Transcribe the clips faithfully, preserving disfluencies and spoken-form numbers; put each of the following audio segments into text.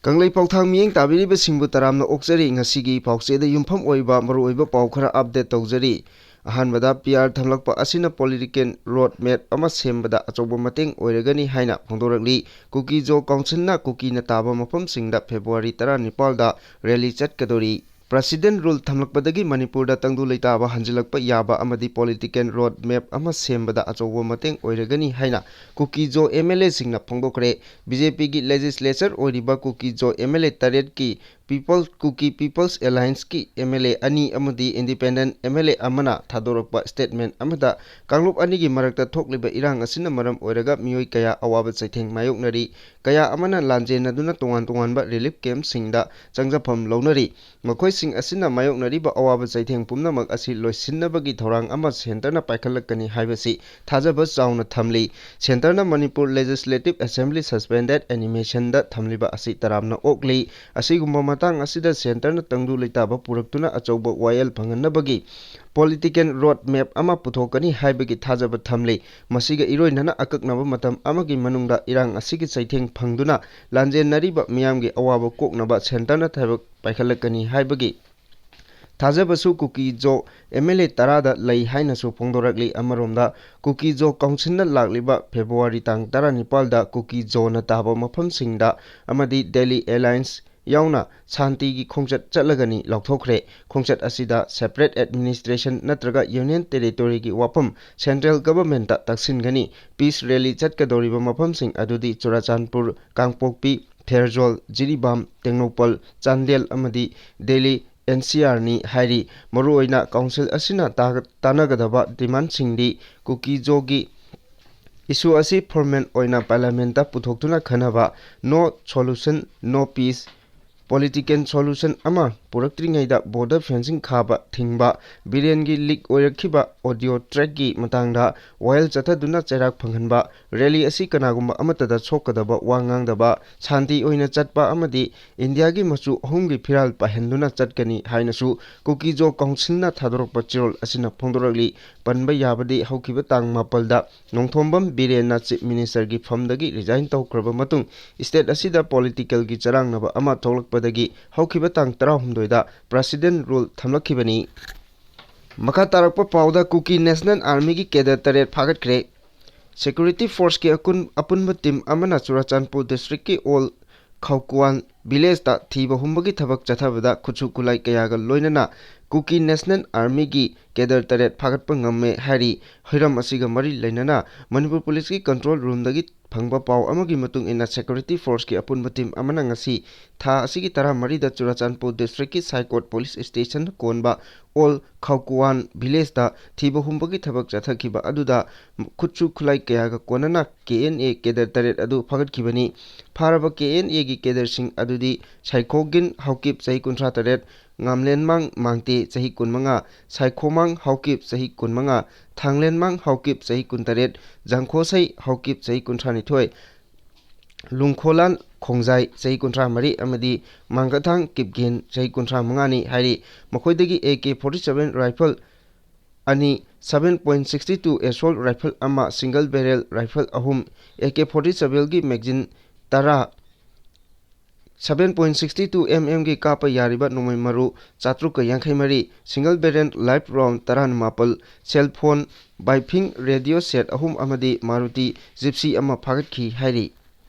ꯀꯪꯂꯩ ꯄꯥꯎꯊꯥꯡ ꯃꯤꯠꯌꯦꯡ ꯇꯥꯕꯤꯔꯤꯕꯁꯤꯡꯕꯨ ꯇꯔꯥꯝꯅ ꯑꯣꯛꯆꯔꯤ꯫ ꯉꯁꯤꯒꯤ ꯄꯥꯎꯆꯦꯗ ꯌꯨꯝꯐꯝ ꯑꯣꯏꯕ ꯃꯔꯨꯑꯣꯏꯕ ꯄꯥꯎ ꯈꯔ update ꯇꯧꯖꯔꯤ꯫ ꯑꯍꯥꯟꯕꯗ, ꯄꯤ ꯑꯥꯔ ꯊꯝꯂꯛꯄ ꯑꯁꯤꯅ political road map ꯑꯃ ꯁꯦꯝꯕꯗ ꯑꯆꯧꯕ ꯃꯇꯦꯡ ꯑꯣꯏꯔꯒꯅꯤ ꯍꯥꯏꯅ ꯐꯣꯡꯗꯣꯔꯛꯂꯤ꯫ ꯀꯨꯀꯤ ꯖꯣ ꯀꯥꯎꯟꯁꯤꯜꯅ ꯀꯨꯀꯤꯅ ꯇꯥꯕ ꯃꯐꯝꯁꯤꯡꯗ ꯐꯦꯕ꯭ꯔꯨꯋꯥꯔꯤ ꯇꯔꯥꯅꯤꯄꯥꯜꯗ rally ꯆꯠꯀꯗꯧꯔꯤ꯫ President rule ꯊꯝꯂꯛꯄꯗꯒꯤ ꯃꯅꯤꯄꯨꯔꯗ ꯇꯪꯗꯨ ꯂꯩꯇꯥꯕ ꯍꯟꯖꯤꯜꯂꯛꯄ ꯌꯥꯕ ꯑꯃꯗꯤ political road map ꯑꯃ ꯁꯦꯝꯕꯗ ꯑꯆꯧꯕ ꯃꯇꯦꯡ ꯑꯣꯏꯔꯒꯅꯤ ꯍꯥꯏꯅ ꯀꯨꯀꯤ ꯖꯣ ꯑꯦꯝ ꯑꯦꯜ ꯑꯦꯁꯤꯡꯅ ꯐꯣꯡꯗꯣꯛꯈ꯭ꯔꯦ꯫ ꯕꯤ ꯖꯦ ꯄꯤꯒꯤ legislature ꯑꯣꯏꯔꯤꯕ ꯀꯨꯀꯤ ꯖꯣ ꯑꯦꯝ ꯑꯦꯜ ꯑꯦ ꯇꯔꯦꯠꯀꯤ People, Kuki People's Allianceꯀꯤ ꯑꯦꯝ ꯑꯦꯜ ꯑꯦ ꯑꯅꯤ ꯑꯃꯗꯤ independent ꯑꯦꯝ ꯑꯦꯜ ꯑꯦ ꯑꯃꯅ ꯊꯥꯗꯣꯔꯛꯄ statement ꯑꯃꯗ ꯀꯥꯡꯂꯨꯞ ꯑꯅꯤꯒꯤ ꯃꯔꯛꯇ ꯊꯣꯛꯂꯤꯕ ꯏꯔꯥꯡ ꯑꯁꯤꯅ ꯃꯔꯝ ꯑꯣꯏꯔꯒ ꯃꯤꯑꯣꯏ ꯀꯌꯥ ꯑꯋꯥꯕ ꯆꯩꯊꯦꯡ ꯃꯥꯌꯣꯛꯅꯔꯤ꯫ ꯀꯌꯥ ꯑꯃꯅ ꯂꯥꯟꯖꯦꯟꯅꯗꯨꯅ ꯇꯣꯉꯥꯟ ꯇꯣꯉꯥꯟꯕ relief campꯁꯤꯡꯗ ꯆꯪꯖꯐꯝ ꯂꯧꯅꯔꯤ꯫ ꯃꯈꯣꯏꯁꯤꯡ ꯑꯁꯤꯅ ꯃꯥꯌꯣꯛꯅꯔꯤꯕ ꯑꯋꯥꯕ ꯆꯩꯊꯦꯡ ꯄꯨꯝꯅꯃꯛ ꯑꯁꯤ ꯂꯣꯏꯁꯤꯟꯅꯕꯒꯤ ꯊꯧꯔꯥꯡ ꯑꯃ centreꯅ ꯄꯥꯏꯈꯠꯂꯛꯀꯅꯤ ꯍꯥꯏꯕꯁꯤ ꯊꯥꯖꯕ ꯆꯥꯎꯅ ꯊꯝꯂꯤ꯫ Centreꯅ ꯃꯅꯤꯄꯨꯔ Legislative Assembly suspended animationꯗ ꯊꯝꯂꯤꯕ ꯑꯁꯤ ꯇꯔꯥꯝꯅ ꯑꯣꯛꯂꯤ꯫ ꯑꯁꯤꯒꯨꯝꯕ ꯃꯇꯥꯡ ꯑꯁꯤꯗ centreꯅ ꯇꯪꯗꯨ ꯂꯩꯇꯥꯕ ꯄꯨꯔꯛꯇꯨꯅ ꯑꯆꯧꯕ ꯋꯥꯌꯦꯜ ꯐꯪꯍꯟꯅꯕꯒꯤ political road map ꯑꯃ ꯄꯨꯊꯣꯛꯀꯅꯤ ꯍꯥꯏꯕꯒꯤ ꯊꯥꯖꯕ ꯊꯝꯂꯤ꯫ ꯃꯁꯤꯒ ꯏꯔꯣꯏꯅꯅ ꯑꯀꯛꯅꯕ ꯃꯇꯝ ꯑꯃꯒꯤ ꯃꯅꯨꯡꯗ ꯏꯔꯥꯡ ꯑꯁꯤꯒꯤ ꯆꯩꯊꯦꯡ ꯐꯪꯗꯨꯅ ꯂꯥꯟꯖꯦꯟꯅꯔꯤꯕ ꯃꯤꯌꯥꯝꯒꯤ ꯑꯋꯥꯕ ꯀꯣꯛꯅꯕ centreꯅ ꯊꯕꯛ ꯄꯥꯏꯈꯠꯂꯛꯀꯅꯤ ꯍꯥꯏꯕꯒꯤ ꯊꯥꯖꯕꯁꯨ ꯀꯨꯀꯤ ꯖꯣ ꯑꯦꯝ ꯑꯦꯜ ꯑꯦ ꯇꯔꯥꯗ ꯂꯩ ꯍꯥꯏꯅꯁꯨ ꯐꯣꯡꯗꯣꯔꯛꯂꯤ꯫ ꯑꯃꯔꯣꯝꯗ, ꯀꯨꯀꯤ ꯖꯣ ꯀꯥꯎꯟꯁꯤꯜꯅ ꯂꯥꯛꯂꯤꯕ ꯐꯦꯕ꯭ꯔꯨꯋꯥꯔꯤ ꯇꯥꯡ ꯇꯔꯥꯅꯤꯄꯥꯜꯗ ꯀꯨꯀꯤ ꯖꯣꯅ ꯇꯥꯕ ꯃꯐꯝꯁꯤꯡꯗ ꯑꯃꯗꯤ Delhi Alliance ꯌꯥꯎꯅ ꯁꯥꯟꯇꯤꯒꯤ ꯈꯣꯡꯆꯠ ꯆꯠꯂꯒꯅꯤ ꯂꯥꯎꯊꯣꯛꯈ꯭ꯔꯦ꯫ ꯈꯣꯡꯆꯠ ꯑꯁꯤꯗ separate administration ꯅꯠꯇ꯭ꯔꯒ union territoryꯒꯤ ꯋꯥꯐꯝ central governmentꯇ ꯇꯛꯁꯤꯟꯒꯅꯤ꯫ Peace rally ꯆꯠꯀꯗꯧꯔꯤꯕ ꯃꯐꯝꯁꯤꯡ ꯑꯗꯨꯗꯤ ꯆꯨꯔꯥꯆꯥꯟꯄꯨꯔ, ꯀꯥꯡꯄꯣꯛꯄꯤ, ꯐꯦꯔꯖꯣꯜ, ꯖꯤꯔꯤꯕꯥꯝ, ꯇꯦꯡꯅꯧꯄꯜ, ꯆꯥꯟꯗꯦꯜ ꯑꯃꯗꯤ ꯗꯦꯜꯂꯤ ꯑꯦꯟ ꯁꯤ ꯑꯥꯔꯅꯤ ꯍꯥꯏꯔꯤ꯫ ꯃꯔꯨꯑꯣꯏꯅ ꯀꯥꯎꯟꯁꯤꯜ ꯑꯁꯤꯅ ꯇꯥ-, ꯇꯥꯟꯅꯒꯗꯕ demandꯁꯤꯡꯗꯤ ꯀꯨꯀꯤ ꯖꯣꯒꯤ issue ꯑꯁꯤ formal ꯑꯣꯏꯅ parliamentꯇ ꯄꯨꯊꯣꯛꯇꯨꯅ ꯈꯟꯅꯕ, no solution, no peace, political solution ꯑꯃ ꯄꯨꯔꯛꯇ꯭ꯔꯤꯉꯩꯗ border fencing ꯈꯥꯕ ꯊꯤꯡꯕ, ꯕꯤꯔꯦꯟꯒꯤ leak ꯑꯣꯏꯔꯛꯈꯤꯕ audio trackꯀꯤ ꯃꯇꯥꯡꯗ ꯋꯥꯌꯦꯜ ꯆꯠꯊꯗꯨꯅ ꯆꯩꯔꯥꯛ ꯐꯪꯍꯟꯕ, rally ꯑꯁꯤ ꯀꯅꯥꯒꯨꯝꯕ ꯑꯃꯠꯇꯗ ꯁꯣꯛꯀꯗꯕ ꯋꯥ ꯉꯥꯡꯗꯕ, ꯁꯥꯟꯇꯤ ꯑꯣꯏꯅ ꯆꯠꯄ ꯑꯃꯗꯤ ꯏꯟꯗꯤꯌꯥꯒꯤ ꯃꯆꯨ ꯑꯍꯨꯝꯒꯤ ꯐꯤꯔꯥꯜ ꯄꯥꯏꯍꯟꯗꯨꯅ ꯆꯠꯀꯅꯤ ꯍꯥꯏꯅꯁꯨ ꯀꯨꯀꯤꯖꯣ councilꯅ ꯊꯥꯗꯣꯔꯛꯄ ꯆꯦꯔꯣꯜ ꯑꯁꯤꯅ ꯐꯣꯡꯗꯣꯔꯛꯂꯤ꯫ ꯄꯟꯕ ꯌꯥꯕꯗꯤ ꯍꯧꯈꯤꯕ ꯇꯥꯡ ꯃꯥꯄꯜꯗ ꯅꯣꯡꯊꯣꯝꯕꯝ ꯕꯤꯔꯦꯟꯅ Chief Ministerꯒꯤ ꯐꯝꯗꯒꯤ resign ꯇꯧꯈ꯭ꯔꯕ ꯃꯇꯨꯡ state ꯑꯁꯤꯗ politicalꯒꯤ ꯆꯔꯥꯡꯅꯕ ꯑꯃ ꯊꯣꯛꯂꯛꯄꯗꯒꯤ ꯍꯧꯈꯤꯕ ꯇꯥꯡ ꯇꯔꯥꯍꯨꯝꯗꯣꯏꯗ President rule ꯊꯝꯂꯛꯈꯤꯕꯅꯤ꯫ ꯃꯈꯥ ꯇꯥꯔꯛꯄ ꯄꯥꯎꯗ ꯀꯨꯀꯤ National Armyꯒꯤ cadre ꯇꯔꯦꯠ ꯐꯥꯒꯠꯈ꯭ꯔꯦ꯫ Security forceꯀꯤ ꯑꯀꯨꯟ-, ꯑꯄꯨꯟꯕ team ꯑꯃꯅ ꯆꯨꯔꯥꯆꯥꯟꯄꯨꯔ districtꯀꯤ ꯑꯣꯜ ꯈꯧꯀ꯭ꯋꯥꯟ villageꯇ ꯊꯤꯕ ꯍꯨꯝꯕꯒꯤ ꯊꯕꯛ ꯆꯠꯊꯕꯗ ꯈꯨꯠꯁꯨ ꯈꯨꯠꯂꯥꯏ ꯀꯌꯥꯒ ꯂꯣꯏꯅꯅ ꯀꯨꯀꯤ National Armyꯒꯤ cadre ꯇꯔꯦꯠ ꯐꯥꯒꯠꯄ ꯉꯝꯃꯦ ꯍꯥꯏꯔꯤ꯫ ꯍꯤꯔꯝ ꯑꯁꯤꯒ ꯃꯔꯤ ꯂꯩꯅꯅ ꯃꯅꯤꯄꯨꯔ policeꯀꯤ control roomꯗꯒꯤ ꯐꯪꯕ ꯄꯥꯎ ꯑꯃꯒꯤ ꯃꯇꯨꯡ ꯏꯟꯅ, security forceꯀꯤ ꯑꯄꯨꯟꯕ team ꯑꯃꯅ ꯉꯁꯤ ꯊꯥ ꯑꯁꯤꯒꯤ ꯇꯔꯥꯃꯔꯤꯗ ꯆꯨꯔꯥꯆꯥꯟꯄꯨꯔ districtꯀꯤ ꯁꯥꯏꯀꯣꯠ police stationꯗ ꯀꯣꯟꯕ ꯑꯣꯜ ꯈꯧꯀ꯭ꯋꯥꯟ villageꯇ ꯊꯤꯕ ꯍꯨꯝꯕꯒꯤ ꯊꯕꯛ ꯆꯠꯊꯈꯤꯕ ꯑꯗꯨꯗ ꯈꯨꯠꯁꯨ ꯈꯨꯠꯂꯥꯏ ꯀꯌꯥꯒ ꯀꯣꯟꯅꯅ KNA cadre ꯇꯔꯦꯠ ꯑꯗꯨ ꯐꯥꯒꯠꯈꯤꯕꯅꯤ꯫ ꯐꯥꯔꯕ KNAꯒꯤ cadreꯁꯤꯡ ꯑꯗꯨꯗꯤ ꯁꯥꯏꯈꯣꯒꯤꯟ ꯍꯥꯎꯀꯤꯞ, ꯆꯍꯤ ꯀꯨꯟꯊ꯭ꯔꯥ ꯇꯔꯦꯠ, ꯉꯥꯝꯂꯦꯟꯃꯥꯡ ꯃꯥꯡꯇꯦ, ꯆꯍꯤ ꯀꯨꯟꯃꯉꯥ, ꯁꯥꯏꯈꯣꯃꯥꯡ ꯍꯥꯎꯀꯤꯞ, ꯆꯍꯤ ꯀꯨꯟꯃꯉꯥ, ꯊꯥꯡꯂꯦꯟꯃꯥꯡ ꯍꯥꯎꯀꯤꯞ, ꯆꯍꯤ ꯀꯨꯟꯇꯔꯦꯠ, ꯖꯥꯡꯈꯣꯁꯩ ꯍꯥꯎꯀꯤꯞ, ꯆꯍꯤ ꯀꯨꯟꯊ꯭ꯔꯥꯅꯤꯊꯣꯏ, ꯂꯨꯡꯈꯣꯂꯥꯟ ꯈꯣꯡꯖꯥꯏ, ꯆꯍꯤ ꯀꯨꯟꯊ꯭ꯔꯥ ꯃꯔꯤ, ꯑꯃꯗꯤ ꯃꯥꯡꯒꯊꯥꯡ ꯀꯤꯞꯒꯦꯟ, ꯆꯍꯤ ꯀꯨꯟꯊ꯭ꯔꯥ ꯃꯉꯥꯅꯤ ꯍꯥꯏꯔꯤ꯫ ꯃꯈꯣꯏꯗꯒꯤ AK forty seven rifle ꯑꯅꯤ, seven point sixty two assault rifle ꯑꯃ, single barrel rifle ꯑꯍꯨꯝ, AK forty sevenꯒꯤ magazine ꯇꯔꯥ, seven point sixty two MMꯒꯤ ꯀꯥꯞꯄ ꯌꯥꯔꯤꯕ ꯅꯣꯡꯃꯩ ꯃꯔꯨ ꯆꯥꯇ꯭ꯔꯨꯛꯀ ꯌꯥꯡꯈꯩ ꯃꯔꯤ, single barrel live round ꯇꯔꯥꯃꯥꯄꯜ, cell phone, briefing radio set ꯑꯍꯨꯝ ꯑꯃꯗꯤ Maruti Gypsy ꯑꯃ ꯐꯥꯒꯠꯈꯤ ꯍꯥꯏꯔꯤ꯫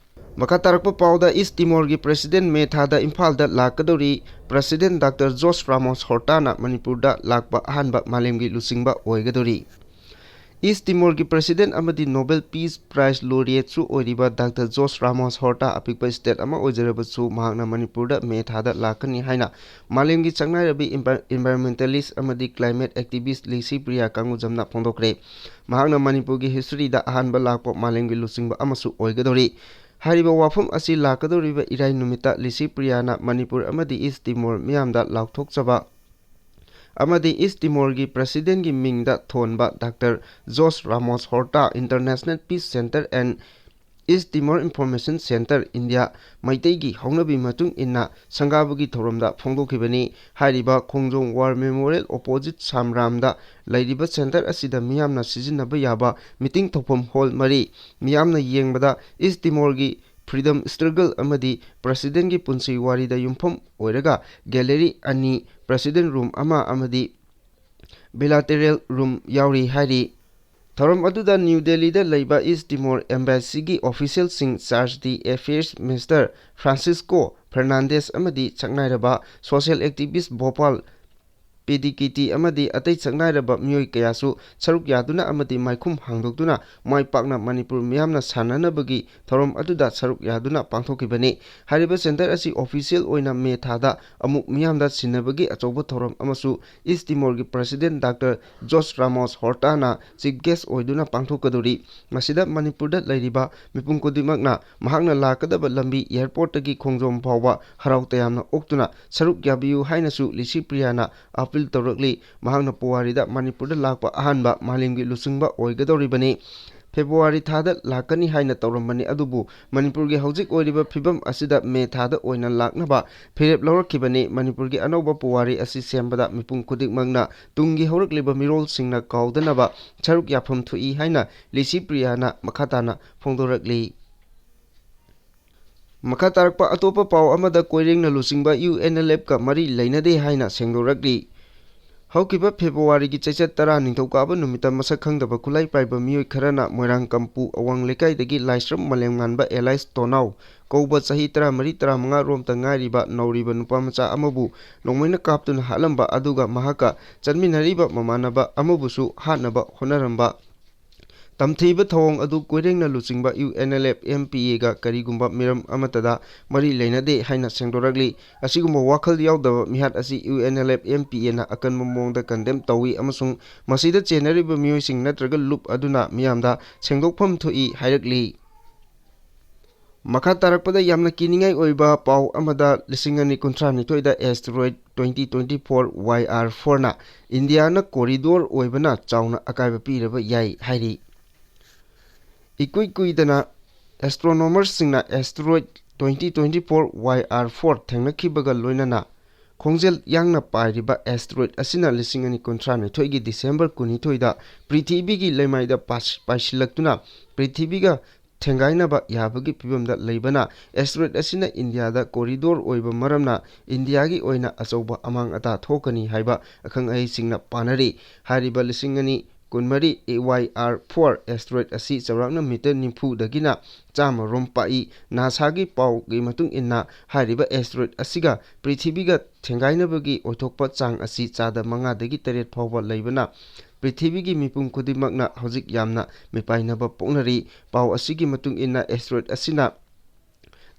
ꯃꯈꯥ ꯇꯥꯔꯛꯄ ꯄꯥꯎꯗ, East Timorꯒꯤ President May ꯊꯥꯗ ꯏꯝꯐꯥꯜꯗ ꯂꯥꯛꯀꯗꯧꯔꯤ꯫ President Doctor Jose Ramos Hortana ꯃꯅꯤꯄꯨꯔꯗ ꯂꯥꯛꯄ ꯑꯍꯥꯟꯕ ꯃꯥꯂꯦꯝꯒꯤ ꯂꯨꯆꯤꯡꯕ ꯑꯣꯏꯒꯗꯧꯔꯤ꯫ East Timorꯒꯤ President ꯑꯃꯗꯤ Nobel Peace Prize laureateꯁꯨ ꯑꯣꯏꯔꯤꯕ Doctor Jose Ramos Horta ꯑꯄꯤꯛꯄ state ꯑꯃ ꯑꯣꯏꯖꯔꯕꯁꯨ, ꯃꯍꯥꯛꯅ ꯃꯅꯤꯄꯨꯔꯗ May ꯊꯥꯗ ꯂꯥꯛꯀꯅꯤ ꯍꯥꯏꯅ ꯃꯥꯂꯦꯝꯒꯤ ꯁꯛꯅꯥꯏꯔꯕꯤ envi-, environmentalist ꯑꯃꯗꯤ climate activist Lucy Priya ꯀꯥꯡꯒꯨꯖꯝꯅ ꯐꯣꯡꯗꯣꯛꯈ꯭ꯔꯦ꯫ ꯃꯍꯥꯛꯅ ꯃꯅꯤꯄꯨꯔꯒꯤ historyꯗ ꯑꯍꯥꯟꯕ ꯂꯥꯛꯄ ꯃꯥꯂꯦꯝꯒꯤ ꯂꯨꯆꯤꯡꯕ ꯑꯃꯁꯨ ꯑꯣꯏꯒꯗꯧꯔꯤ꯫ ꯍꯥꯏꯔꯤꯕ ꯋꯥꯐꯝ ꯑꯁꯤ ꯂꯥꯛꯀꯗꯧꯔꯤꯕ ꯏꯔꯥꯏ ꯅꯨꯃꯤꯠꯇ ꯂꯤꯁꯤ ꯄ꯭ꯔꯤꯌꯥꯅ ꯃꯅꯤꯄꯨꯔ ꯑꯃꯗꯤ ꯏꯁ ꯇꯤꯃꯣꯔ ꯃꯤꯌꯥꯝꯗ ꯂꯥꯎꯊꯣꯛꯆꯕ ꯑꯃꯗꯤ ꯏꯁ ꯇꯤꯃꯣꯔꯒꯤ ꯄ꯭ꯔꯁꯤꯗꯦꯟꯒꯤ ꯃꯤꯡꯗ ꯊꯣꯟꯕ doctor Jose Ramos Horta International Peace Center and East Timor Information Center India ꯃꯩꯇꯩꯒꯤ ꯍꯧꯅꯕꯤ ꯃꯇꯨꯡ ꯏꯟꯅ ꯁꯪꯒꯥꯕꯒꯤ ꯊꯧꯔꯝꯗ ꯐꯣꯡꯗꯣꯛꯈꯤꯕꯅꯤ꯫ ꯍꯥꯏꯔꯤꯕ ꯈꯣꯡꯖꯣꯝ ꯋꯥꯔ ꯃꯦꯃꯣꯔꯤꯌꯦꯜ ꯑꯣꯄꯣꯖꯤꯠ ꯁꯥꯝꯔꯥꯝꯗ ꯂꯩꯔꯤꯕ ꯁꯦꯟꯇꯔ ꯑꯁꯤꯗ ꯃꯤꯌꯥꯝꯅ ꯁꯤꯖꯤꯟꯅꯕ ꯌꯥꯕ ꯃꯤꯇꯤꯡ ꯇꯧꯐꯝ ꯍꯣꯜ ꯃꯔꯤ, ꯃꯤꯌꯥꯝꯅ ꯌꯦꯡꯕꯗ ꯏꯁ ꯇꯤꯃꯣꯔꯒꯤ ꯐ꯭ꯔꯤꯗꯝ ꯁ꯭ꯇ꯭ꯔꯒꯜ ꯑꯃꯗꯤ ꯄ꯭ꯔꯁꯤꯗꯦꯟꯒꯤ ꯄꯨꯟꯁꯤ ꯋꯥꯔꯤꯗ ꯌꯨꯝꯐꯝ ꯑꯣꯏꯔꯒ ꯒꯦꯂꯔꯤ ꯑꯅꯤ, ꯄ꯭ꯔꯁꯤꯗꯦꯟ ꯔꯨꯝ ꯑꯃ ꯑꯃꯗꯤ ꯕꯤꯂꯥꯇꯦꯔꯦꯜ ꯔꯨꯝ ꯌꯥꯎꯔꯤ ꯍꯥꯏꯔꯤ꯫ ꯊꯧꯔꯝ ꯑꯗꯨꯗ ꯅ꯭ꯌꯨ ꯗꯦꯜꯂꯤꯗ ꯂꯩꯕ ꯏꯁ ꯇꯤꯃꯣꯔ ꯑꯦꯝꯕꯦꯁꯤꯒꯤ ꯑꯣꯐꯤꯁꯤꯌꯦꯜꯁꯤꯡ, ꯆꯥꯔꯖ ꯗꯤ ꯑꯦꯐꯤꯌꯔꯁ ꯃꯤꯅꯤꯁꯇꯔ ꯐ꯭ꯔꯥꯟꯁꯤꯁꯀꯣ ꯐꯔꯅꯥꯟꯗꯦꯁ ꯑꯃꯗꯤ ꯁꯛꯅꯥꯏꯔꯕ ꯁꯣꯁꯤꯌꯦꯜ ꯑꯦꯛꯇꯤꯚꯤꯁ ꯚꯣꯄꯥꯜ ꯄꯦꯗꯤꯀꯤꯇꯤ ꯑꯃꯗꯤ ꯑꯇꯩ ꯁꯛꯅꯥꯏꯔꯕ ꯃꯤꯑꯣꯏ ꯀꯌꯥꯁꯨ ꯁꯔꯨꯛ ꯌꯥꯗꯨꯅ ꯑꯃꯗꯤ ꯃꯥꯏꯈꯨꯝ ꯍꯥꯡꯗꯣꯛꯇꯨꯅ ꯃꯥꯏ ꯄꯥꯛꯅ ꯃꯅꯤꯄꯨꯔ ꯃꯤꯌꯥꯝꯅ ꯁꯥꯟꯅꯅꯕꯒꯤ ꯊꯧꯔꯝ ꯑꯗꯨꯗ ꯁꯔꯨꯛ ꯌꯥꯗꯨꯅ ꯄꯥꯡꯊꯣꯛꯈꯤꯕꯅꯤ꯫ ꯍꯥꯏꯔꯤꯕ ꯁꯦꯟꯇꯔ ꯑꯁꯤ ꯑꯣꯐꯤꯁꯤꯌꯦꯜ ꯑꯣꯏꯅ ꯃꯦ ꯊꯥꯗ ꯑꯃꯨꯛ ꯃꯤꯌꯥꯝꯗ ꯁꯤꯟꯅꯕꯒꯤ ꯑꯆꯧꯕ ꯊꯧꯔꯝ ꯑꯃꯁꯨ ꯏꯁ ꯇꯤꯃꯣꯔꯒꯤ ꯄ꯭ꯔꯁꯤꯗꯦꯟ ꯗꯥꯛꯇꯔ ꯖꯣꯁ ꯔꯥꯃꯣꯁ ꯍꯣꯔꯇꯥꯅ ꯆꯤꯐ ꯒꯦꯁ ꯑꯣꯏꯗꯨꯅ ꯄꯥꯡꯊꯣꯛꯀꯗꯧꯔꯤ꯫ ꯃꯁꯤꯗ ꯃꯅꯤꯄꯨꯔꯗ ꯂꯩꯔꯤꯕ ꯃꯤꯄꯨꯝ ꯈꯨꯗꯤꯡꯃꯛꯅ ꯃꯍꯥꯛꯅ ꯂꯥꯛꯀꯗꯕ ꯂꯝꯕꯤ ꯑꯦꯌꯔꯄꯣꯔꯠꯇꯒꯤ ꯈꯣꯡꯖꯣꯝ ꯐꯥꯎꯕ ꯍꯔꯥꯎ ꯇꯌꯥꯝꯅ ꯑꯣꯛꯇꯨꯅ ꯁꯔꯨꯛ ꯌꯥꯕꯤꯌꯨ ꯍꯥꯏꯅꯁꯨ ꯂꯤꯁꯤ ꯄ꯭ꯔꯤꯌꯥꯅ ꯑꯄꯤꯜ ꯇꯧꯔꯛꯂꯤ꯫ ꯃꯍꯥꯛꯅ ꯄꯨꯋꯥꯔꯤꯗ ꯃꯅꯤꯄꯨꯔꯗ ꯂꯥꯛꯄ ꯑꯍꯥꯟꯕ ꯃꯥꯂꯦꯝꯒꯤ ꯂꯨꯆꯤꯡꯕ ꯑꯣꯏꯒꯗꯧꯔꯤꯕꯅꯤ꯫ ꯐꯦꯕ꯭ꯔꯨꯋꯥꯔꯤ ꯊꯥꯗ ꯂꯥꯛꯀꯅꯤ ꯍꯥꯏꯅ ꯇꯧꯔꯝꯕꯅꯤ, ꯑꯗꯨꯕꯨ ꯃꯅꯤꯄꯨꯔꯒꯤ ꯍꯧꯖꯤꯛ ꯑꯣꯏꯔꯤꯕ ꯐꯤꯕꯝ ꯑꯁꯤꯗ ꯃꯦ ꯊꯥꯗ ꯑꯣꯏꯅ ꯂꯥꯛꯅꯕ ꯐꯤꯔꯦꯞ ꯂꯧꯔꯛꯈꯤꯕꯅꯤ꯫ ꯃꯅꯤꯄꯨꯔꯒꯤ ꯑꯅꯧꯕ ꯄꯨꯋꯥꯔꯤ ꯑꯁꯤ ꯁꯦꯝꯕꯗ ꯃꯤꯄꯨꯝ ꯈꯨꯗꯤꯡꯃꯛꯅ ꯇꯨꯡꯒꯤ ꯍꯧꯔꯛꯂꯤꯕ ꯃꯤꯔꯣꯜꯁꯤꯡꯅ ꯀꯥꯎꯗꯅꯕ ꯁꯔꯨꯛ ꯌꯥꯐꯝ ꯊꯣꯛꯏ ꯍꯥꯏꯅ ꯂꯤꯁꯤ ꯄ꯭ꯔꯤꯌꯥꯅ ꯃꯈꯥ ꯇꯥꯅ ꯐꯣꯡꯗꯣꯔꯛꯂꯤ꯫ ꯃꯈꯥ ꯇꯥꯔꯛꯄ ꯑꯇꯣꯞꯄ ꯄꯥꯎ ꯑꯃꯗ, ꯀꯣꯏꯔꯦꯡꯅ ꯂꯨꯆꯤꯡꯕ ꯌꯨ ꯑꯦꯟ ꯑꯦꯜ ꯑꯦꯐꯀ ꯃꯔꯤ ꯂꯩꯅꯗꯦ ꯍꯥꯏꯅ ꯁꯦꯡꯗꯣꯔꯛꯂꯤ꯫ ꯍꯧꯈꯤꯕ ꯐꯦꯕ꯭ꯔꯨꯋꯥꯔꯤꯒꯤ ꯆꯩꯆꯠ ꯇꯔꯥ ꯅꯤꯡꯊꯧꯀꯥꯕ ꯅꯨꯃꯤꯠꯇ ꯃꯁꯛ ꯈꯪꯗꯕ ꯈꯨꯠꯂꯥꯏ ꯄꯥꯏꯕ ꯃꯤꯑꯣꯏ ꯈꯔꯅ ꯃꯣꯏꯔꯥꯡ ꯀꯝꯄꯨ ꯑꯋꯥꯡ ꯂꯩꯀꯥꯏꯗꯒꯤ ꯂꯥꯏꯁ꯭ꯔꯝ ꯃꯥꯂꯦꯝꯉꯥꯟꯕ ꯑꯦꯂꯥꯏꯁ ꯇꯣꯅꯥꯎ ꯀꯧꯕ ꯆꯍꯤ ꯇꯔꯥꯃꯔꯤ ꯇꯔꯥꯃꯉꯥ ꯔꯣꯝꯇ ꯉꯥꯏꯔꯤꯕ ꯅꯧꯔꯤꯕ ꯅꯨꯄꯥ ꯃꯆꯥ ꯑꯃꯕꯨ ꯅꯣꯡꯃꯩꯅ ꯀꯥꯞꯇꯨꯅ ꯍꯥꯠꯂꯝꯕ ꯑꯗꯨꯒ ꯃꯍꯥꯛꯀ ꯆꯠꯃꯤꯟꯅꯔꯤꯕ ꯃꯃꯥꯟꯅꯕ ꯑꯃꯕꯨꯁꯨ ꯍꯥꯠꯅꯕ ꯍꯣꯠꯅꯔꯝꯕ ꯇꯝꯊꯤꯕ ꯊꯧꯑꯣꯡ ꯑꯗꯨ ꯀꯣꯏꯔꯦꯡꯅ ꯂꯨꯆꯤꯡꯕ U N L F M P ꯑꯦꯒ ꯀꯔꯤꯒꯨꯝꯕ ꯃꯤꯔꯝ ꯑꯃꯠꯇꯗ ꯃꯔꯤ ꯂꯩꯅꯗꯦ ꯍꯥꯏꯅ ꯁꯦꯡꯗꯣꯔꯛꯂꯤ꯫ ꯑꯁꯤꯒꯨꯝꯕ ꯋꯥꯈꯜ ꯌꯥꯎꯗꯕ ꯃꯤꯍꯥꯠ ꯑꯁꯤ U N L F M P ꯑꯦꯅ ꯑꯀꯟꯕ ꯃꯑꯣꯡꯗ ꯀꯟꯗꯦꯝ ꯇꯧꯏ ꯑꯃꯁꯨꯡ ꯃꯁꯤꯗ ꯆꯦꯟꯅꯔꯤꯕ ꯃꯤꯑꯣꯏꯁꯤꯡ ꯅꯠꯇ꯭ꯔꯒ ꯂꯨꯞ ꯑꯗꯨꯅ ꯃꯤꯌꯥꯝꯗ ꯁꯦꯡꯗꯣꯛꯐꯝ ꯊꯣꯛꯏ ꯍꯥꯏꯔꯛꯂꯤ꯫ ꯃꯈꯥ ꯇꯥꯔꯛꯄꯗ ꯌꯥꯝꯅ ꯀꯤꯅꯤꯡꯉꯥꯏ ꯑꯣꯏꯕ ꯄꯥꯎ ꯑꯃꯗ, ꯂꯤꯁꯤꯡ ꯑꯅꯤ ꯀꯨꯟꯊ꯭ꯔꯥꯅꯤꯊꯣꯏꯗ asteroid twenty twenty-four Y R four ꯅ ꯏꯟꯗꯤꯌꯥꯅ corridor ꯑꯣꯏꯕꯅ ꯆꯥꯎꯅ ꯑꯀꯥꯏꯕ ꯄꯤꯔꯕ ꯌꯥꯏ ꯍꯥꯏꯔꯤ꯫ ꯏꯀꯨꯏ ꯀꯨꯏꯗꯅ astronomerꯁꯤꯡꯅ asteroid twenty twenty-four Y R four ꯊꯦꯡꯅꯈꯤꯕꯒ ꯂꯣꯏꯅꯅ ꯈꯣꯡꯖꯦꯜ ꯌꯥꯡꯅ ꯄꯥꯏꯔꯤꯕ asteroid ꯑꯁꯤꯅ ꯂꯤꯁꯤꯡ ꯑꯅꯤ ꯀꯨꯟꯊ꯭ꯔꯥꯅꯤꯊꯣꯏꯒꯤ December ꯀꯨꯟꯅꯤꯊꯣꯏꯗ ꯄ꯭ꯔꯤꯊꯤꯕꯤꯒꯤ ꯂꯩꯃꯥꯏꯗ ꯄꯥꯏꯁꯤꯜꯂꯛꯇꯨꯅ ꯄ꯭ꯔꯤꯊꯤꯕꯤꯒ ꯊꯦꯡꯒꯥꯏꯅꯕ ꯌꯥꯕꯒꯤ ꯐꯤꯕꯝꯗ ꯂꯩꯕꯅ, asteroid ꯑꯁꯤꯅ ꯏꯟꯗꯤꯌꯥꯗ corridor ꯑꯣꯏꯕ ꯃꯔꯝꯅ ꯏꯟꯗꯤꯌꯥꯒꯤ ꯑꯣꯏꯅ ꯑꯆꯧꯕ ꯑꯃꯥꯡ ꯑꯇꯥ ꯊꯣꯛꯀꯅꯤ ꯍꯥꯏꯕ ꯑꯈꯪ ꯑꯍꯩꯁꯤꯡꯅ ꯄꯥꯅꯔꯤ꯫ ꯍꯥꯏꯔꯤꯕ ꯂꯤꯁꯤꯡ ꯑꯅꯤ ꯀꯨꯟꯃꯔꯤ Y R four asteroid ꯑꯁꯤ ꯆꯥꯎꯔꯥꯛꯅ meter ꯅꯤꯐꯨꯗꯒꯤꯅ ꯆꯥꯝꯃ ꯔꯣꯝ ꯄꯥꯛꯏ꯫ NASAꯒꯤ ꯄꯥꯎꯒꯤ ꯃꯇꯨꯡ ꯏꯟꯅ, ꯍꯥꯏꯔꯤꯕ asteroid ꯑꯁꯤꯒ ꯄ꯭ꯔꯤꯊꯤꯕꯤꯒ ꯊꯦꯡꯒꯥꯏꯅꯕꯒꯤ ꯑꯣꯏꯊꯣꯛꯄ ꯆꯥꯡ ꯑꯁꯤ ꯆꯥꯗ ꯃꯉꯥꯗꯒꯤ ꯇꯔꯦꯠ ꯐꯥꯎꯕ ꯂꯩꯕꯅ, ꯄ꯭ꯔꯤꯊꯤꯕꯤꯒꯤ ꯃꯤꯄꯨꯝ ꯈꯨꯗꯤꯡꯃꯛꯅ ꯍꯧꯖꯤꯛ ꯌꯥꯝꯅ ꯃꯤꯄꯥꯏꯅꯕ ꯄꯣꯛꯅꯔꯤ꯫ ꯄꯥꯎ ꯑꯁꯤꯒꯤ ꯃꯇꯨꯡ ꯏꯟꯅ, asteroid ꯑꯁꯤꯅ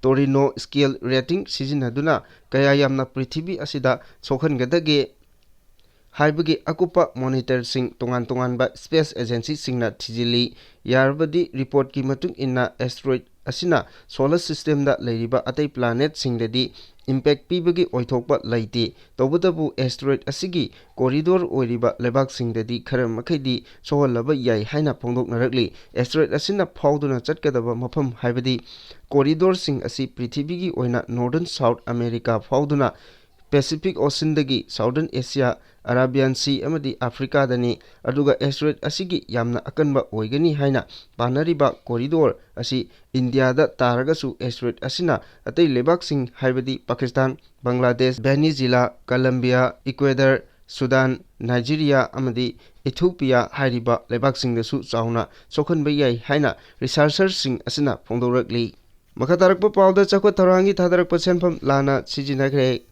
Torino scale rating ꯁꯤꯖꯤꯟꯅꯗꯨꯅ ꯀꯌꯥ ꯌꯥꯝꯅ ꯄ꯭ꯔꯤꯊꯤꯕꯤ ꯑꯁꯤꯗ ꯁꯣꯛꯍꯟꯒꯗꯒꯦ ꯍꯥꯏꯕꯒꯤ ꯑꯀꯨꯞꯄ monitorꯁꯤꯡ ꯇꯣꯉꯥꯟ ꯇꯣꯉꯥꯟꯕ space agencyꯁꯤꯡꯅ ꯊꯤꯖꯤꯜꯂꯤ꯫ ꯌꯥꯔꯕꯗꯤ, reportꯀꯤ ꯃꯇꯨꯡ ꯏꯟꯅ, asteroid ꯑꯁꯤꯅ solar systemꯗ ꯂꯩꯔꯤꯕ ꯑꯇꯩ planetꯁꯤꯡꯗꯗꯤ impact ꯄꯤꯕꯒꯤ ꯑꯣꯏꯊꯣꯛꯄ ꯂꯩꯇꯦ꯫ ꯇꯧꯕꯇꯕꯨ, asteroid ꯑꯁꯤꯒꯤ corridor ꯑꯣꯏꯔꯤꯕ ꯂꯩꯕꯥꯛꯁꯤꯡꯗꯗꯤ ꯈꯔ ꯃꯈꯩꯗꯤ ꯁꯣꯛꯍꯜꯂꯕ ꯌꯥꯏ ꯍꯥꯏꯅ ꯐꯣꯡꯗꯣꯛꯅꯔꯛꯂꯤ꯫ Asteroid ꯑꯁꯤꯅ ꯐꯥꯎꯗꯨꯅ ꯆꯠꯀꯗꯕ ꯃꯐꯝ, ꯍꯥꯏꯕꯗꯤ corridorꯁꯤꯡ ꯑꯁꯤ ꯄ꯭ꯔꯤꯊꯤꯕꯤꯒꯤ ꯑꯣꯏꯅ Northern South America ꯐꯥꯎꯗꯨꯅ Pacific Oceanꯗꯒꯤ Southern Asia, Arabian Sea ꯑꯃꯗꯤ Africaꯗꯅꯤ꯫ ꯑꯗꯨꯒ asteroid ꯑꯁꯤꯒꯤ ꯌꯥꯝꯅ ꯑꯀꯟꯕ ꯑꯣꯏꯒꯅꯤ ꯍꯥꯏꯅ ꯄꯥꯅꯔꯤꯕ corridor ꯑꯁꯤ ꯏꯟꯗꯤꯌꯥꯗ ꯇꯥꯔꯒꯁꯨ, asteroid ꯑꯁꯤꯅ ꯑꯇꯩ ꯂꯩꯕꯥꯛꯁꯤꯡ, ꯍꯥꯏꯕꯗꯤ ꯄꯥꯀꯤꯁꯇꯥꯟ, ꯕꯪꯒ꯭ꯂꯥꯗꯦꯁ, ꯚꯦꯅꯤꯖꯤꯂꯥ, ꯀꯂꯝꯕꯤꯌꯥ, ꯏꯀ꯭ꯋꯦꯗꯔ, ꯁꯨꯗꯥꯟ, ꯅꯥꯏꯖꯤꯔꯤꯌꯥ ꯑꯃꯗꯤ ꯏꯊꯤꯑꯣꯄꯤꯌꯥ ꯍꯥꯏꯔꯤꯕ ꯂꯩꯕꯥꯛꯁꯤꯡꯗꯁꯨ ꯆꯥꯎꯅ ꯁꯣꯛꯍꯟꯕ ꯌꯥꯏ ꯍꯥꯏꯅ researcherꯁꯤꯡ ꯑꯁꯤꯅ ꯐꯣꯡꯗꯣꯔꯛꯂꯤ꯫ ꯃꯈꯥ ꯇꯥꯔꯛꯄ ꯄꯥꯎꯗ, ꯆꯥꯎꯈꯠ ꯊꯧꯔꯥꯡꯒꯤ ꯊꯥꯗꯔꯛꯄ ꯁꯦꯟꯐꯝ ꯂꯥꯟꯅ ꯁꯤꯖꯤꯟꯅꯈ꯭ꯔꯦ꯫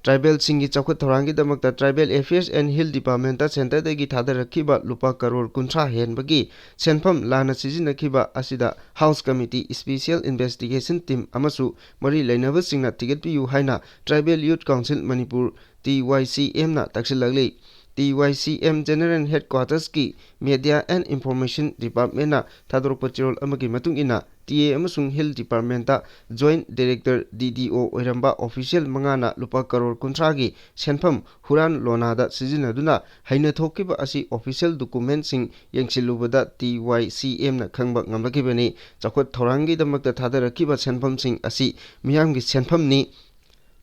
Tribalꯁꯤꯡꯒꯤ ꯆꯥꯎꯈꯠ ꯊꯧꯔꯥꯡꯒꯤꯗꯃꯛꯇ Tribal Affairs and Hill Departmentꯇ centreꯗꯒꯤ ꯊꯥꯗꯔꯛꯈꯤꯕ ꯂꯨꯄꯥ ꯀꯔꯣꯔ ꯀꯨꯟꯊ꯭ꯔꯥ ꯍꯦꯟꯕꯒꯤ ꯁꯦꯟꯐꯝ ꯂꯥꯟꯅ ꯁꯤꯖꯤꯟꯅꯈꯤꯕ ꯑꯁꯤꯗ House Committee, Special Investigation Team ꯑꯃꯁꯨ ꯃꯔꯤ ꯂꯩꯅꯕꯁꯤꯡꯅ ꯊꯤꯒꯠꯄꯤꯌꯨ ꯍꯥꯏꯅ Tribal Youth Council Manipur, T Y C Mꯅ ꯇꯛꯁꯤꯜꯂꯛꯂꯤ꯫ T Y C M General Headquartersꯀꯤ Media and Information Departmentꯅ ꯊꯥꯗꯣꯔꯛꯄ ꯆꯦꯔꯣꯜ ꯑꯃꯒꯤ ꯃꯇꯨꯡ ꯏꯟꯅ, T A ꯑꯃꯁꯨꯡ Hill Departmentꯇ Joint Director, D D O ꯑꯣꯏꯔꯝꯕ official ꯃꯉꯥꯅ ꯂꯨꯄꯥ ꯀꯔꯣꯔ ꯀꯨꯟꯊ꯭ꯔꯥꯒꯤ ꯁꯦꯟꯐꯝ ꯍꯨꯔꯥꯟ ꯂꯣꯟꯅꯥꯗ ꯁꯤꯖꯤꯟꯅꯗꯨꯅ ꯍꯩꯅ ꯊꯣꯛꯈꯤꯕ ꯑꯁꯤ official documentꯁꯤꯡ ꯌꯦꯡꯁꯤꯜꯂꯨꯕꯗ T Y C Mꯅ ꯈꯪꯕ ꯉꯝꯂꯛꯈꯤꯕꯅꯤ꯫ ꯆꯥꯎꯈꯠ ꯊꯧꯔꯥꯡꯒꯤꯗꯃꯛꯇ ꯊꯥꯗꯔꯛꯈꯤꯕ ꯁꯦꯟꯐꯝꯁꯤꯡ ꯑꯁꯤ ꯃꯤꯌꯥꯝꯒꯤ ꯁꯦꯟꯐꯝꯅꯤ꯫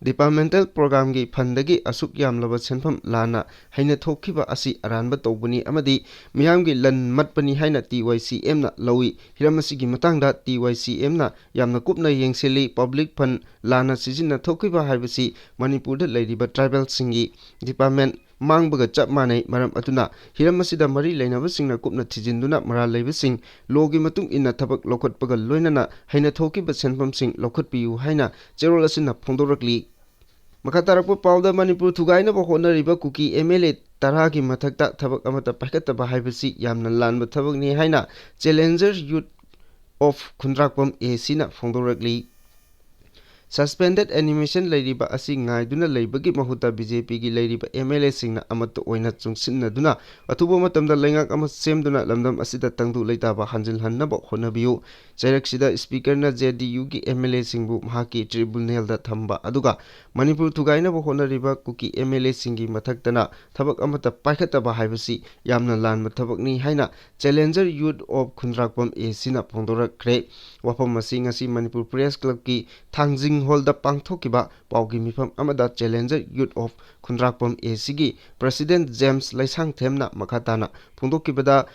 Departmental programꯒꯤ fundꯗꯒꯤ ꯑꯁꯨꯛ ꯌꯥꯝꯂꯕ ꯁꯦꯟꯐꯝ ꯂꯥꯟꯅ ꯍꯩꯅ ꯊꯣꯛꯈꯤꯕ ꯑꯁꯤ ꯑꯔꯥꯟꯕ ꯇꯧꯕꯅꯤ ꯑꯃꯗꯤ ꯃꯤꯌꯥꯝꯒꯤ ꯂꯟ ꯃꯠꯄꯅꯤ ꯍꯥꯏꯅ T Y C Mꯅ ꯂꯧꯏ꯫ ꯍꯤꯔꯝ ꯑꯁꯤꯒꯤ ꯃꯇꯥꯡꯗ T Y C Mꯅ ꯌꯥꯝꯅ ꯀꯨꯞꯅ ꯌꯦꯡꯁꯤꯜꯂꯤ꯫ Public fund ꯂꯥꯟꯅ ꯁꯤꯖꯤꯟꯅ ꯊꯣꯛꯈꯤꯕ ꯍꯥꯏꯕꯁꯤ ꯃꯅꯤꯄꯨꯔꯗ ꯂꯩꯔꯤꯕ tribalꯁꯤꯡꯒꯤ department ꯃꯥꯡꯕꯒ ꯆꯞ ꯃꯥꯟꯅꯩ꯫ ꯃꯔꯝ ꯑꯗꯨꯅ ꯍꯤꯔꯝ ꯑꯁꯤꯗ ꯃꯔꯤ ꯂꯩꯅꯕꯁꯤꯡꯅ ꯀꯨꯞꯅ ꯊꯤꯖꯤꯟꯗꯨꯅ ꯃꯔꯥꯜ ꯂꯩꯕꯁꯤꯡ lawꯒꯤ ꯃꯇꯨꯡ ꯏꯟꯅ ꯊꯕꯛ ꯂꯧꯈꯠꯄꯒ ꯂꯣꯏꯅꯅ ꯍꯩꯅ ꯊꯣꯛꯈꯤꯕ ꯁꯦꯟꯐꯝꯁꯤꯡ ꯂꯧꯈꯠꯄꯤꯌꯨ ꯍꯥꯏꯅ ꯆꯦꯔꯣꯜ ꯑꯁꯤꯅ ꯐꯣꯡꯗꯣꯔꯛꯂꯤ꯫ ꯃꯈꯥ ꯇꯥꯔꯛꯄ ꯄꯥꯎꯗ, ꯃꯅꯤꯄꯨꯔ ꯊꯨꯒꯥꯏꯅꯕ ꯍꯣꯠꯅꯔꯤꯕ ꯀꯨꯀꯤ M L A ꯇꯔꯥꯒꯤ ꯃꯊꯛꯇ ꯊꯕꯛ ꯑꯃꯠꯇ ꯄꯥꯏꯈꯠꯇꯕ ꯍꯥꯏꯕꯁꯤ ꯌꯥꯝꯅ ꯂꯥꯟꯕ ꯊꯕꯛꯅꯤ ꯍꯥꯏꯅ Challenger Youth of Khundrakpam A Cꯅ ꯐꯣꯡꯗꯣꯔꯛꯂꯤ꯫ Suspended animation ꯂꯩꯔꯤꯕ ꯑꯁꯤ ꯉꯥꯏꯗꯨꯅ ꯂꯩꯕꯒꯤ ꯃꯍꯨꯠꯇ B J Pꯒꯤ ꯂꯩꯔꯤꯕ M L Aꯁꯤꯡꯅ ꯑꯃꯠꯇ ꯑꯣꯏꯅ ꯆꯨꯡꯁꯤꯟꯅꯗꯨꯅ ꯑꯊꯨꯕ ꯃꯇꯝꯗ ꯂꯩꯉꯥꯛ ꯑꯃ ꯁꯦꯝꯗꯨꯅ ꯂꯝꯗꯝ ꯑꯁꯤꯗ ꯇꯪꯗꯨ ꯂꯩꯇꯥꯕ ꯍꯟꯖꯤꯜꯍꯟꯅꯕ ꯍꯣꯠꯅꯕꯤꯌꯨ꯫ ꯆꯩꯔꯛꯁꯤꯗ Speakerꯅ J D Uꯒꯤ M L Aꯁꯤꯡꯕꯨ ꯃꯍꯥꯛꯀꯤ tribunalꯗ ꯊꯝꯕ, ꯑꯗꯨꯒ ꯃꯅꯤꯄꯨꯔ ꯊꯨꯒꯥꯏꯅꯕ ꯍꯣꯠꯅꯔꯤꯕ ꯀꯨꯀꯤ M L Aꯁꯤꯡꯒꯤ ꯃꯊꯛꯇꯅ ꯊꯕꯛ ꯑꯃꯠꯇ ꯄꯥꯏꯈꯠꯇꯕ ꯍꯥꯏꯕꯁꯤ ꯌꯥꯝꯅ ꯂꯥꯟꯕ ꯊꯕꯛꯅꯤ ꯍꯥꯏꯅ Challenger Youth of Khundrakpam A Cꯅ ꯐꯣꯡꯗꯣꯔꯛꯈ꯭ꯔꯦ꯫ ꯋꯥꯐꯝ ꯑꯁꯤ ꯉꯁꯤ ꯃꯅꯤꯄꯨꯔ Press Clubꯀꯤ ꯊꯥꯡꯖꯤꯡ Hallꯗ ꯄꯥꯡꯊꯣꯛꯈꯤꯕ ꯄꯥꯎꯒꯤ ꯃꯤꯐꯝ ꯑꯃꯗ Challenger Youth of Khundrakpam A Cꯒꯤ President James ꯂꯩꯁꯥꯡꯊꯦꯝꯅ ꯃꯈꯥ ꯇꯥꯅ ꯐꯣꯡꯗꯣꯛꯈꯤꯕꯗ,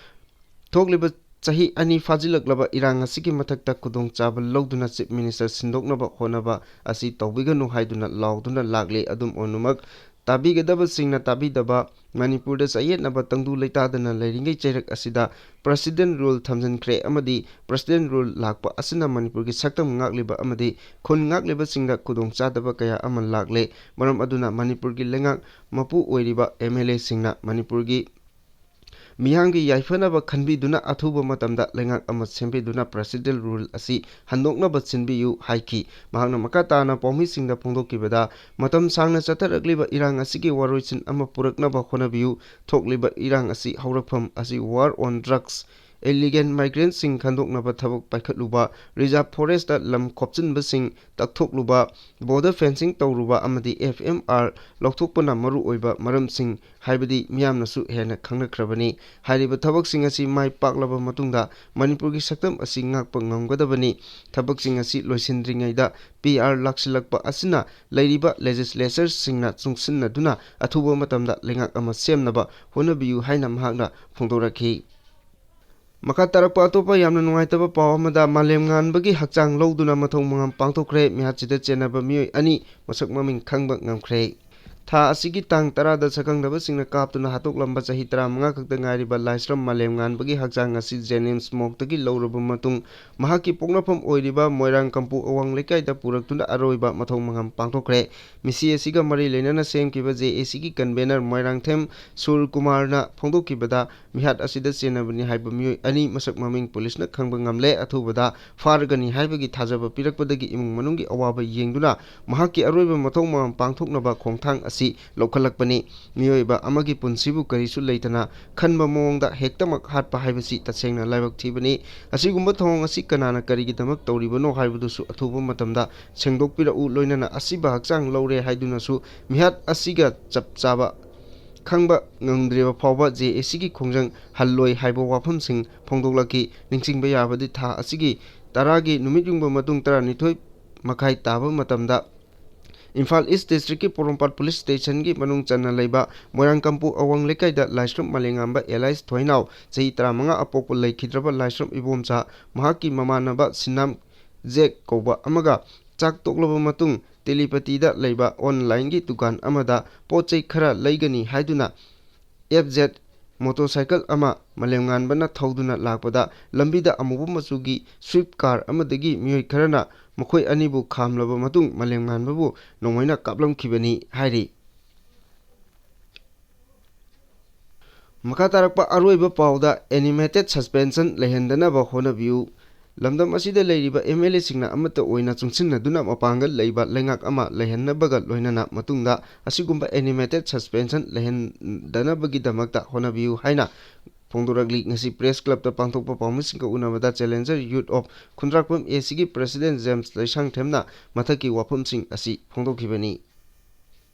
ꯊꯣꯛꯂꯤꯕ ꯆꯍꯤ ꯑꯅꯤ ꯐꯥꯖꯤꯜꯂꯛꯂꯕ ꯏꯔꯥꯡ ꯑꯁꯤꯒꯤ ꯃꯊꯛꯇ ꯈꯨꯗꯣꯡꯆꯥꯕ ꯂꯧꯗꯨꯅ Chief Minister ꯁꯤꯟꯗꯣꯛꯅꯕ ꯍꯣꯠꯅꯕ ꯑꯁꯤ ꯇꯧꯕꯤꯒꯅꯨ ꯍꯥꯏꯗꯨꯅ ꯂꯥꯎꯗꯨꯅ ꯂꯥꯛꯂꯤ꯫ ꯑꯗꯨꯝ ꯑꯣꯏꯅꯃꯛ, ꯇꯥꯕꯤꯒꯗꯕꯁꯤꯡꯅ ꯇꯥꯕꯤꯗꯕ, ꯃꯅꯤꯄꯨꯔꯗ ꯆꯌꯦꯠꯅꯕ ꯇꯪꯗꯨ ꯂꯩꯇꯥꯗꯅ ꯂꯩꯔꯤꯉꯩ ꯆꯩꯔꯛ ꯑꯁꯤꯗ President Rule ꯊꯝꯖꯤꯟꯈ꯭ꯔꯦ ꯑꯃꯗꯤ President Rule ꯂꯥꯛꯄ ꯑꯁꯤꯅ ꯃꯅꯤꯄꯨꯔꯒꯤ ꯁꯛꯇꯝ ꯉꯥꯛꯂꯤꯕ ꯑꯃꯗꯤ ꯈꯨꯟ ꯉꯥꯛꯂꯤꯕꯁꯤꯡꯗ ꯈꯨꯗꯣꯡꯆꯥꯗꯕ ꯀꯌꯥ ꯑꯃ ꯂꯥꯛꯂꯦ꯫ ꯃꯔꯝ ꯑꯗꯨꯅ ꯃꯅꯤꯄꯨꯔꯒꯤ ꯂꯩꯉꯥꯛ ꯃꯄꯨ ꯑꯣꯏꯔꯤꯕ M L Aꯁꯤꯡꯅ ꯃꯅꯤꯄꯨꯔꯒꯤ ꯃꯤꯌꯥꯝꯒꯤ ꯌꯥꯏꯐꯅꯕ ꯈꯟꯕꯤꯗꯨꯅ ꯑꯊꯨꯕ ꯃꯇꯝꯗ ꯂꯩꯉꯥꯛ ꯑꯃ ꯁꯦꯝꯕꯤꯗꯨꯅ Presidential Rule ꯑꯁꯤ ꯍꯟꯗꯣꯛꯅꯕ ꯁꯤꯟꯕꯤꯌꯨ ꯍꯥꯏꯈꯤ꯫ ꯃꯍꯥꯛꯅ ꯃꯈꯥ ꯇꯥꯅ ꯄꯥꯎꯃꯤꯁꯤꯡꯗ ꯐꯣꯡꯗꯣꯛꯈꯤꯕꯗ, ꯃꯇꯝ ꯁꯥꯡꯅ ꯆꯠꯊꯔꯛꯂꯤꯕ ꯏꯔꯥꯡ ꯑꯁꯤꯒꯤ ꯋꯥꯔꯣꯏꯁꯤꯟ ꯑꯃ ꯄꯨꯔꯛꯅꯕ ꯍꯣꯠꯅꯕꯤꯌꯨ꯫ ꯊꯣꯛꯂꯤꯕ ꯏꯔꯥꯡ ꯑꯁꯤ ꯍꯧꯔꯛꯐꯝ ꯑꯁꯤ War on Drugs, Illegal Migrantꯁꯤꯡ ꯈꯟꯗꯣꯛꯅꯕ ꯊꯕꯛ ꯄꯥꯏꯈꯠꯂꯨꯕ, Reserve Forestꯇ ꯂꯝ ꯈꯣꯞꯆꯤꯟꯕꯁꯤꯡ ꯇꯛꯊꯣꯛꯂꯨꯕ, Border Fencing ꯇꯧꯔꯨꯕ ꯑꯃꯗꯤ F M R ꯂꯧꯊꯣꯛꯄꯅ ꯃꯔꯨꯑꯣꯏꯕ ꯃꯔꯝꯁꯤꯡ ꯍꯥꯏꯕꯗꯤ ꯃꯤꯌꯥꯝꯅꯁꯨ ꯍꯦꯟꯅ ꯈꯪꯅꯈ꯭ꯔꯕꯅꯤ꯫ ꯍꯥꯏꯔꯤꯕ ꯊꯕꯛꯁꯤꯡ ꯑꯁꯤ ꯃꯥꯏ ꯄꯥꯛꯂꯕ ꯃꯇꯨꯡꯗ ꯃꯅꯤꯄꯨꯔꯒꯤ ꯁꯛꯇꯝ ꯑꯁꯤ ꯉꯥꯛꯄ ꯉꯝꯒꯗꯕꯅꯤ꯫ ꯊꯕꯛꯁꯤꯡ ꯑꯁꯤ ꯂꯣꯏꯁꯤꯟꯗ꯭ꯔꯤꯉꯩꯗ P R ꯂꯥꯛꯁꯤꯜꯂꯛꯄ ꯑꯁꯤꯅ ꯂꯩꯔꯤꯕ Legislatorꯁꯤꯡꯅ ꯆꯨꯡꯁꯤꯟꯅꯗꯨꯅ ꯑꯊꯨꯕ ꯃꯇꯝꯗ ꯂꯩꯉꯥꯛ ꯑꯃ ꯁꯦꯝꯅꯕ ꯍꯣꯠꯅꯕꯤꯌꯨ ꯍꯥꯏꯅ ꯃꯍꯥꯛꯅ ꯐꯣꯡꯗꯣꯔꯛꯈꯤ꯫ ꯃꯈꯥ ꯇꯥꯔꯛꯄ ꯑꯇꯣꯞꯄ ꯌꯥꯝꯅ ꯅꯨꯡꯉꯥꯏꯇꯕ ꯄꯥꯎ ꯑꯃꯗ, ꯃꯥꯂꯦꯝꯉꯥꯟꯕꯒꯤ ꯍꯛꯆꯥꯡ ꯂꯧꯗꯨꯅ ꯃꯊꯧ ꯃꯉꯝ ꯄꯥꯡꯊꯣꯛꯈ꯭ꯔꯦ꯫ ꯃꯤꯍꯥꯠꯁꯤꯗ ꯆꯦꯟꯅꯕ ꯃꯤꯑꯣꯏ ꯑꯅꯤ ꯃꯁꯛ ꯃꯃꯤꯡ ꯈꯪꯕ ꯉꯝꯈ꯭ꯔꯦ꯫ ꯊꯥ ꯑꯁꯤꯒꯤ ꯇꯥꯡ ꯇꯔꯥꯗ ꯁꯛꯈꯪꯗꯕꯁꯤꯡꯅ ꯀꯥꯞꯇꯨꯅ ꯍꯥꯠꯇꯣꯛꯂꯝꯕ ꯆꯍꯤ ꯇꯔꯥꯃꯉꯥ ꯈꯛꯇ ꯉꯥꯏꯔꯤꯕ ꯂꯥꯏꯁ꯭ꯔꯝ ꯃꯥꯂꯦꯝꯉꯥꯟꯕꯒꯤ ꯍꯛꯆꯥꯡ ꯑꯁꯤ Jennimsꯃꯣꯛꯇꯒꯤ ꯂꯧꯔꯕ ꯃꯇꯨꯡ, ꯃꯍꯥꯛꯀꯤ ꯄꯣꯛꯅꯐꯝ ꯑꯣꯏꯔꯤꯕ ꯃꯣꯏꯔꯥꯡ ꯀꯝꯄꯨ ꯑꯋꯥꯡ ꯂꯩꯀꯥꯏꯗ ꯄꯨꯔꯛꯇꯨꯅ ꯑꯔꯣꯏꯕ ꯃꯊꯧ ꯃꯉꯝ ꯄꯥꯡꯊꯣꯛꯈ꯭ꯔꯦ꯫ ꯃꯤꯁꯤ ꯑꯁꯤꯒ ꯃꯔꯤ ꯂꯩꯅꯅ ꯁꯦꯝꯈꯤꯕ J A Cꯒꯤ convener ꯃꯣꯏꯔꯥꯡꯊꯦꯝ ꯁꯨꯔꯀꯨꯃꯥꯔꯅ ꯐꯣꯡꯗꯣꯛꯈꯤꯕꯗ, ꯃꯤꯍꯥꯠ ꯑꯁꯤꯗ ꯆꯦꯟꯅꯕꯅꯤ ꯍꯥꯏꯕ ꯃꯤꯑꯣꯏ ꯑꯅꯤ ꯃꯁꯛ ꯃꯃꯤꯡ ꯄꯨꯂꯤꯁꯅ ꯈꯪꯕ ꯉꯝꯂꯦ꯫ ꯑꯊꯨꯕꯗ ꯐꯥꯔꯒꯅꯤ ꯍꯥꯏꯕꯒꯤ ꯊꯥꯖꯕ ꯄꯤꯔꯛꯄꯗꯒꯤ ꯏꯃꯨꯡ ꯃꯅꯨꯡꯒꯤ ꯑꯋꯥꯕ ꯌꯦꯡꯗꯨꯅ ꯃꯍꯥꯛꯀꯤ ꯑꯔꯣꯏꯕ ꯃꯊꯧ ꯃꯉꯝ ꯄꯥꯡꯊꯣꯛꯅꯕ ꯈꯣꯡꯊꯥꯡ ꯑꯁꯤ ꯂꯧꯈꯠꯂꯛꯄꯅꯤ꯫ ꯃꯤꯑꯣꯏꯕ ꯑꯃꯒꯤ ꯄꯨꯟꯁꯤꯕꯨ ꯀꯔꯤꯁꯨ ꯂꯩꯇꯅ ꯈꯟꯕ ꯃꯑꯣꯡꯗ ꯍꯦꯛꯇꯃꯛ ꯍꯥꯠꯄ ꯍꯥꯏꯕꯁꯤ ꯇꯁꯦꯡꯅ ꯂꯥꯏꯕꯛ ꯊꯤꯕꯅꯤ꯫ ꯑꯁꯤꯒꯨꯝꯕ ꯊꯧꯑꯣꯡ ꯑꯁꯤ ꯀꯅꯥꯅ ꯀꯔꯤꯒꯤꯗꯃꯛ ꯇꯧꯔꯤꯕꯅꯣ ꯍꯥꯏꯕꯗꯨꯁꯨ ꯑꯊꯨꯕ ꯃꯇꯝꯗ ꯁꯦꯡꯗꯣꯛꯄꯤꯔꯛꯎ, ꯂꯣꯏꯅꯅ ꯑꯁꯤꯕ ꯍꯛꯆꯥꯡ ꯂꯧꯔꯦ ꯍꯥꯏꯗꯨꯅꯁꯨ ꯃꯤꯍꯥꯠ ꯑꯁꯤꯒ ꯆꯞ ꯆꯥꯕ ꯈꯪꯕ ꯉꯝꯗ꯭ꯔꯤꯕ ꯐꯥꯎꯕ J A Cꯒꯤ ꯈꯣꯡꯖꯪ ꯍꯜꯂꯣꯏ ꯍꯥꯏꯕ ꯋꯥꯐꯝꯁꯤꯡ ꯐꯣꯡꯗꯣꯛꯂꯛꯈꯤ꯫ ꯅꯤꯡꯁꯤꯡꯕ ꯌꯥꯕꯗꯤ ꯊꯥ ꯑꯁꯤꯒꯤ ꯇꯔꯥꯒꯤ ꯅꯨꯃꯤꯠ ꯌꯨꯡꯕ ꯃꯇꯨꯡ ꯇꯔꯥꯅꯤꯊꯣꯏ ꯃꯈꯥꯏ ꯇꯥꯕ ꯃꯇꯝꯗ ꯏꯝꯐꯥꯜ East Districtꯀꯤ ꯄꯣꯔꯣꯝꯄꯥꯠ Police Stationꯒꯤ ꯃꯅꯨꯡ ꯆꯟꯅ ꯂꯩꯕ ꯃꯣꯏꯔꯥꯡꯀꯝꯄꯨ ꯑꯋꯥꯡ ꯂꯩꯀꯥꯏꯗ ꯂꯥꯏꯁ꯭ꯔꯝ ꯃꯥꯂꯦꯝꯉꯥꯟꯕ alias ꯊꯣꯏꯅꯥꯎ, ꯆꯍꯤ ꯇꯔꯥꯃꯉꯥ, ꯑꯄꯣꯛꯄ ꯂꯩꯈꯤꯗ꯭ꯔꯕ ꯂꯥꯏꯁ꯭ꯔꯝ ꯏꯕꯣꯝꯆꯥ, ꯃꯍꯥꯛꯀꯤ ꯃꯃꯥꯟꯅꯕ ꯁꯤꯅꯥꯝ ꯖꯦꯛ ꯀꯧꯕ ꯑꯃꯒ ꯆꯥꯛ ꯇꯣꯛꯂꯕ ꯃꯇꯨꯡ ꯇꯦꯂꯤꯄꯇꯤꯗ ꯂꯩꯕ online ꯒꯤ ꯗꯨꯀꯥꯟ ꯑꯃꯗ ꯄꯣꯠ ꯆꯩ ꯈꯔ ꯂꯩꯒꯅꯤ ꯍꯥꯏꯗꯨꯅ F Z motorcycle ꯑꯃ ꯃꯥꯂꯦꯝꯉꯥꯟꯕꯅ ꯊꯧꯗꯨꯅ ꯂꯥꯛꯄꯗ ꯂꯝꯕꯤꯗ ꯑꯃꯨꯕ ꯃꯆꯨꯒꯤ Swift car ꯑꯃꯗꯒꯤ ꯃꯤꯑꯣꯏ ꯈꯔꯅ ꯃꯈꯣꯏ ꯑꯅꯤꯕꯨ ꯈꯥꯝꯂꯕ ꯃꯇꯨꯡ ꯃꯥꯂꯦꯝꯉꯥꯟꯕꯕꯨ ꯅꯣꯡꯃꯩꯅ ꯀꯥꯞꯂꯝꯈꯤꯕꯅꯤ ꯍꯥꯏꯔꯤ꯫ ꯃꯈꯥ ꯇꯥꯔꯛꯄ ꯑꯔꯣꯏꯕ ꯄꯥꯎꯗ, animated suspension ꯂꯩꯍꯟꯗꯅꯕ ꯍꯣꯠꯅꯕꯤꯌꯨ꯫ ꯂꯝꯗꯝ ꯑꯁꯤꯗ ꯂꯩꯔꯤꯕ M L A ꯁꯤꯡꯅ ꯑꯃꯠꯇ ꯑꯣꯏꯅ ꯆꯨꯡꯁꯤꯟꯅꯗꯨꯅ ꯃꯄꯥꯡꯒꯜ ꯂꯩꯕ ꯂꯩꯉꯥꯛ ꯑꯃ ꯂꯩꯍꯟꯅꯕꯒ ꯂꯣꯏꯅꯅ ꯃꯇꯨꯡꯗ ꯑꯁꯤꯒꯨꯝꯕ animated suspension ꯂꯩꯍꯟꯗꯅꯕꯒꯤꯗꯃꯛꯇ ꯍꯣꯠꯅꯕꯤꯌꯨ ꯍꯥꯏꯅ ꯐꯣꯡꯗꯣꯔꯛꯂꯤ꯫ ꯉꯁꯤ Press Club ꯇ ꯄꯥꯡꯊꯣꯛꯄ ꯄꯥꯎꯃꯤꯁꯤꯡꯒ ꯎꯅꯕꯗ Challenger Youth of Khundrakpam A C ꯒꯤ President James ꯂꯩꯁꯥꯡꯊꯦꯝꯅ ꯃꯊꯛꯀꯤ ꯋꯥꯐꯝꯁꯤꯡ ꯑꯁꯤ ꯐꯣꯡꯗꯣꯛꯈꯤꯕꯅꯤ꯫